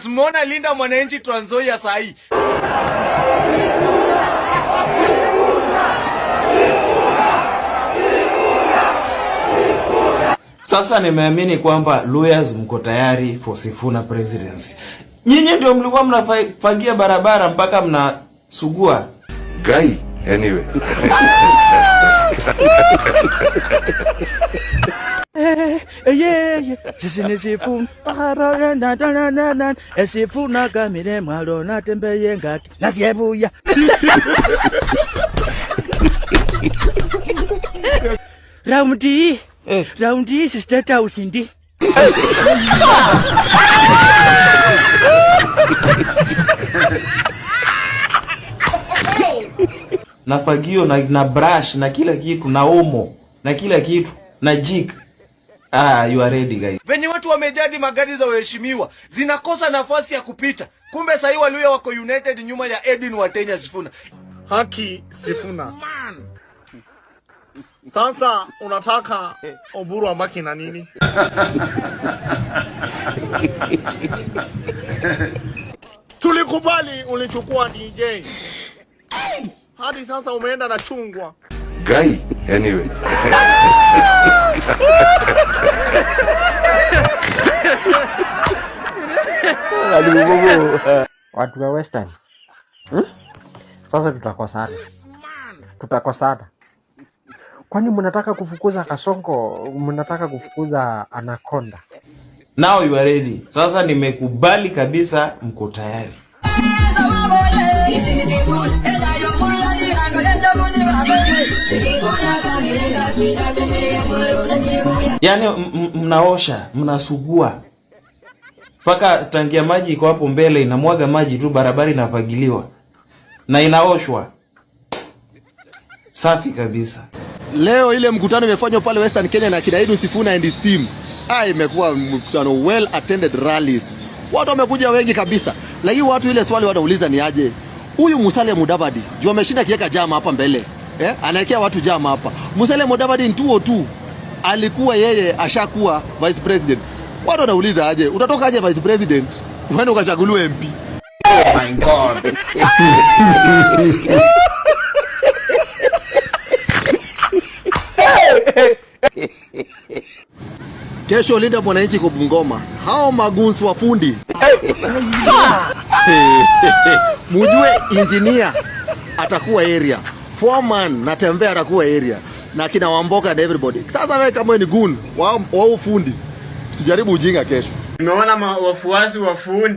Mmeona Linda Mwananchi Trans Nzoia saa hii. Sasa nimeamini kwamba Luhyas mko tayari for Sifuna presidency. Nyinyi ndio mlikuwa mnafagia barabara mpaka mnasugua. Guy. Anyway. Eyeye sisini sifuna esifuna kamile mwalo natembeye ngaki nasyebuya. Round round hii si State House ndi. Na fagio na brush na kila kitu na Omo na kila kitu na Jik. Ah, you are ready, guys. Venye watu wamejadi magari za waheshimiwa zinakosa nafasi ya kupita. Kumbe sahii Waluhya wako united nyuma ya Edwin Watenya Sifuna. Haki Sifuna. Sasa unataka Oburu abaki na nini? Tulikubali ulichukua DJ. Hadi sasa umeenda na chungwa. Guy. Anyway. Watu wa Western, Sasa tutakosana, tutakosana. Kwani mnataka kufukuza Kasongo, mnataka kufukuza Anaconda? Now you are ready. Sasa nimekubali kabisa, mko tayari. Yaani mnaosha, mnasugua mpaka tangia maji iko hapo mbele inamwaga maji tu, barabara inafagiliwa na inaoshwa safi kabisa. Leo ile mkutano imefanywa pale Western Kenya na kina Edwin Sifuna and his team. Ah, imekuwa mkutano well attended rallies. Watu wamekuja wengi kabisa. Lakini watu ile swali wanauliza ni aje? Huyu Musalia Mudavadi juu ameshinda kiweka jama hapa mbele. Eh? Anaekea watu jama hapa. Musalia Mudavadi in 202 alikuwa yeye ashakuwa vice president. Watu wanauliza aje? Utatoka aje vice president? Uende ukachaguliwe MP. Oh my God. Kesho Linda Mwananchi kwa Bungoma. Hao maguns wa fundi. Mujue engineer atakuwa area. Foreman natembea atakuwa area. Na kina Wamboka and everybody. Sasa wewe kama ni goon wa ufundi, usijaribu ujinga kesho. Nimeona wafuasi wa fundi.